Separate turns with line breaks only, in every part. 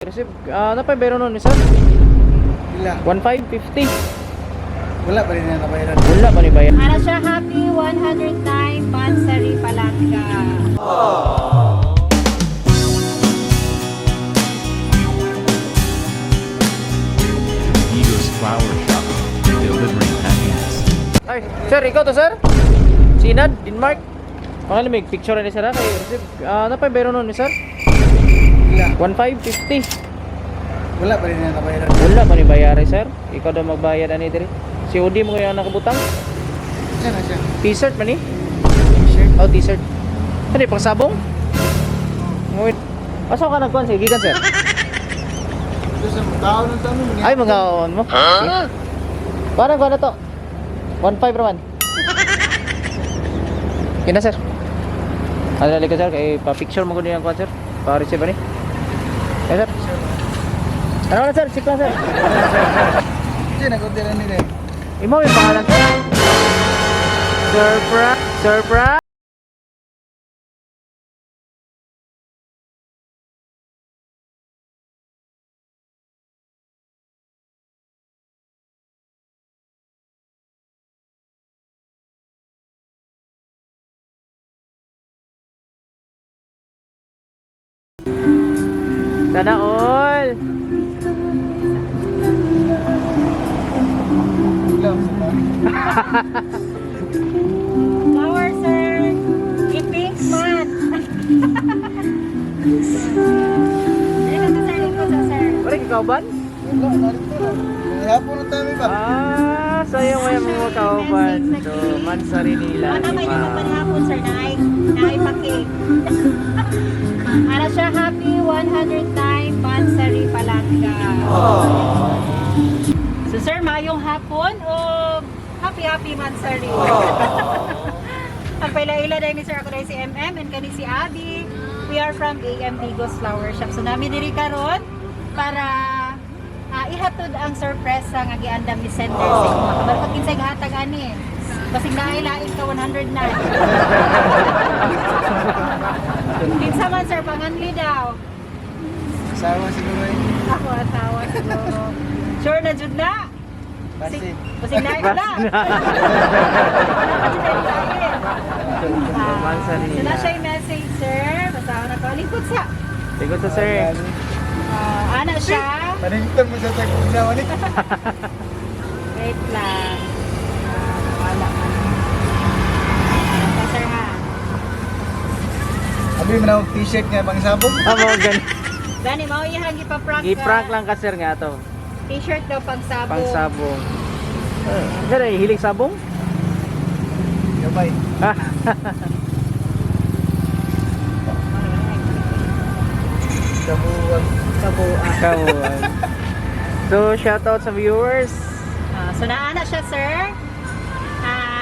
Receive, napay bayro nun ni sir?
Wala.
1,550.
Wala pa rin na nabayaran.
Wala pa ni bayar.
Ano siya, happy 109 Pansari Palangga.
Ego's Flower Shop, delivering happiness.
Ay, sir, ikaw to, sir? Sinad, Denmark. Pangalan may picture ni sir ha? Kay receive, napay bayro nun ni sir?
Wala.
1,550.
Wala pa rin na nabayaran.
Wala pa ni bayar eh, sir. Ikaw daw magbayad ani diri. Si Odi mo kaya nakabutang?
Siya na siya.
T-shirt man ni?
Shirt.
Oh, t-shirt. Ano pang sabong? Ngunit. Asa ka nagkuhan sa gikan, sir?
Ito sa tao ng tanong.
Ay, mga on mo. Huh? Parang kuha na to. 1.5 raman. Kina, sir. Ano ka, sir? Kay pa-picture mo ko niya ang kuha, sir. Pa-receive ni. Eh, sir. Ano na, sir? Sikla, sir.
Siya nag-order na nila eh.
Imo yung pangalan, sir. Surprise! Surprise! Sana all!
Wala sa tao.
Flower, sir. I-pink man. Dito sa sir, ikot sa sir.
Pare, kauban?
Wala, narito lang. Hapon na tayo ba?
Ah, sayang may mga kauban. So, mansari nila.
Ano
ni
may naman
ma'am.
panihapon, sir, na ay, na ay pa-cake. Ano siya, happy 109 Pansari Palangga. So sir, mayong hapon o happy happy Mansari. Ang paila-ila dahil ni sir, ako dahil si MM and kani si Abby. We are from AM Digos Flower Shop. So nami diri karon para ihatod ang sorpresa nga giandam ni sender sa imo. Kabalo pag kinsay gahatag ani. Basig naay lain ka 109. Kinsa man sir, panganli daw.
Asawa siguro eh.
Ako asawa siguro. Sure na jud na.
Basig.
Basig na wala.
Mansari
So
nila.
na siya yung message, sir. Basta ako na Lingkod sa.
Likod sa sir.
Ah, ana siya.
Paningtan mo sa tagpugnaw ni.
Wait lang. Wala man. Okay, sir ha.
Abi mo na akong t-shirt nga pang sabong.
Ah, mga ganun.
Dani, mao iyang ipa-prank ka.
I-prank lang ka, sir, nga to.
T-shirt daw pang sabong.
Pang sabong. Sir, ay, hilig sabong?
Gabay.
Ah,
Kabuwag.
Kabuan.
kabuan. So, shoutout sa viewers.
So naana siya, sir.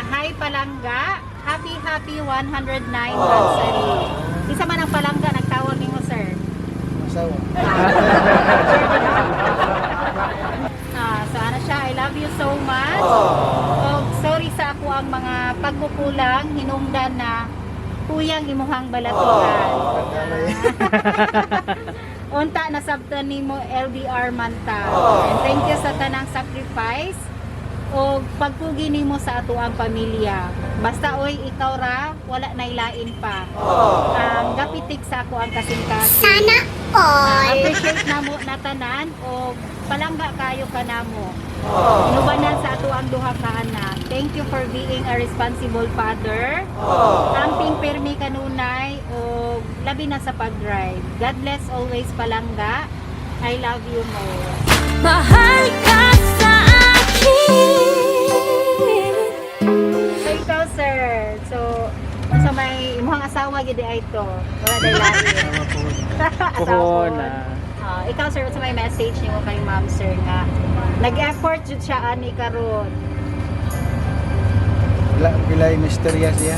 Hi Palangga. Happy happy 109 Pansari. Isa man ang Palangga nagtawag nimo, sir.
Asawa.
So ano siya, I love you so much. Og sorry sa ako ang mga pagkukulang hinungdan na kuyang imuhang balatian.
Pagkalay.
Unta nasabtan nimo LDR man ta. And thank you sa tanang sacrifice o pagpugi nimo sa atoang pamilya. Basta oy ikaw ra, wala nay lain pa. Ang gapitik sa ako ang kasing-kasing.
Sana all.
Appreciate namo na tanan o palangga kayo kanamo. Inubanan sa ato ang duha ka anak. Thank you for being a responsible father. Amping pirmi kanunay o labi na sa pag-drive. God bless always, palangga. I love you more.
Mahal ka sa akin.
So ikaw, sir. So sa may imuhang asawa gid ay to. Wala day lain.
Asawa po.
Asawa
Puhon.
po. Ikaw, sir, sa may message nimo kay ma'am, sir, nga nag-effort jud siya ani karon.
Wala ang pilay misterya siya.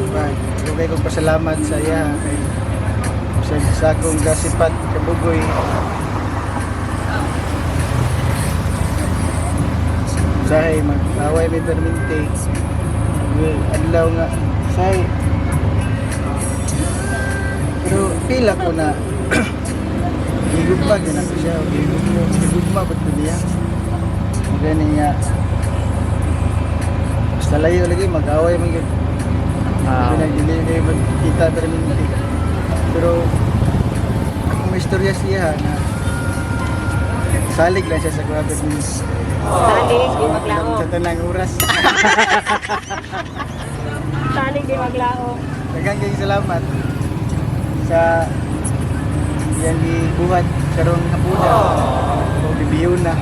Ba, dugay kong pasalamat sa iya kay sa akong gasipat kabugoy. Sahay mag-away may perminte. Adlaw nga sahay. Pero pila ko na Gigugma din ako siya. Gigugma, gigugma ba't ko niya? Gani nga. Basta layo lagi, mag-away man yun. Pinagdili kayo magkita pero minti. Pero akong may istorya siya na salig lang siya sa grabe ni
Salig, di maglaom.
Sa tanang oras.
Salig, di maglaom.
Daghang kayong salamat sa iyang gibuhat karong hapuna. O bibiyo na.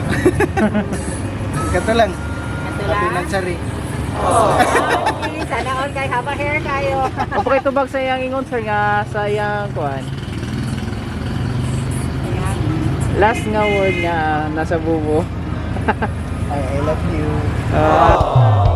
Kato lang.
Kato
Happy
lang.
Mansari.
Okay, sana all kay haba hair kayo.
O pakitubag sa iyang ingon, sir, nga sa iyang kuan.
Ayan.
Last nga word nga nasa bubo.
I love you.
Ah.